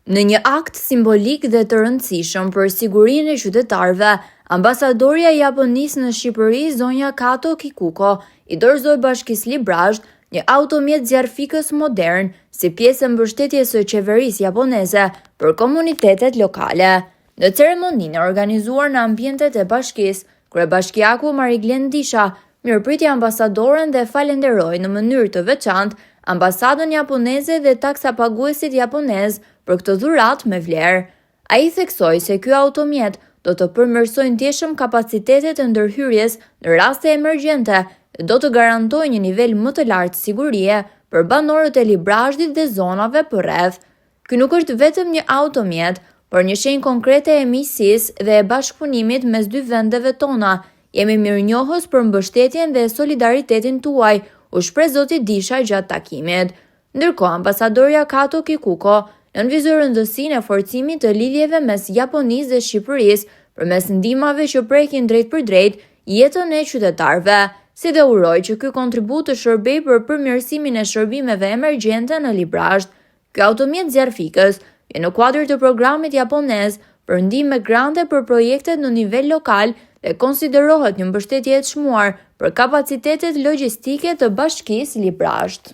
Në një akt simbolik dhe të rëndësishëm për sigurinë e qytetarëve, ambasadorja e Japonisë në Shqipëri, zonja Kato Kikuko, i dorëzoi Bashkisë Librazhd një automjet zjarrfikës modern, si pjesë e mbështetjes së qeverisë japoneze për komunitetet lokale. Në ceremoninë e organizuar në ambientet e bashkisë, kryebashkiaku Mariglen Disha mirëpriti ambasadoren dhe falenderoi në mënyrë të veçantë ambasadën japoneze dhe taksapaguesit japonezë për këtë dhuratë me vlerë. Ai theksoi se ky automjet do të përmirësojë ndjeshëm kapacitetet e ndërhyrjes në raste emergjente dhe do të garantojë një nivel më të lartë sigurie për banorët e Librazhdit dhe zonave përreth. Ky nuk është vetëm një automjet, por një shenjë konkrete e miqësisë dhe e bashkëpunimit mes dy vendeve tona. Jemi mirënjohës për mbështetjen dhe solidaritetin tuaj, u shpreh zoti Disha gjatë takimit. Ndërkohë, ambasadorja Kato Kikuko nënvizoi rëndësinë e forcimit të lidhjeve mes Japonisë dhe Shqipërisë përmes ndihmave që prekin drejtpërdrejt jetën e qytetarëve, si dhe uroi që ky kontribut të shërbejë për përmirësimin e shërbimeve emergjente në Librazhd. Ky automjet zjarrfikës vjen në kuadër të programit japonez për ndihmë me grante për projektet në nivel lokal dhe konsiderohet një mbështetje e çmuar për kapacitetet logjistike të Bashkisë Librazhd.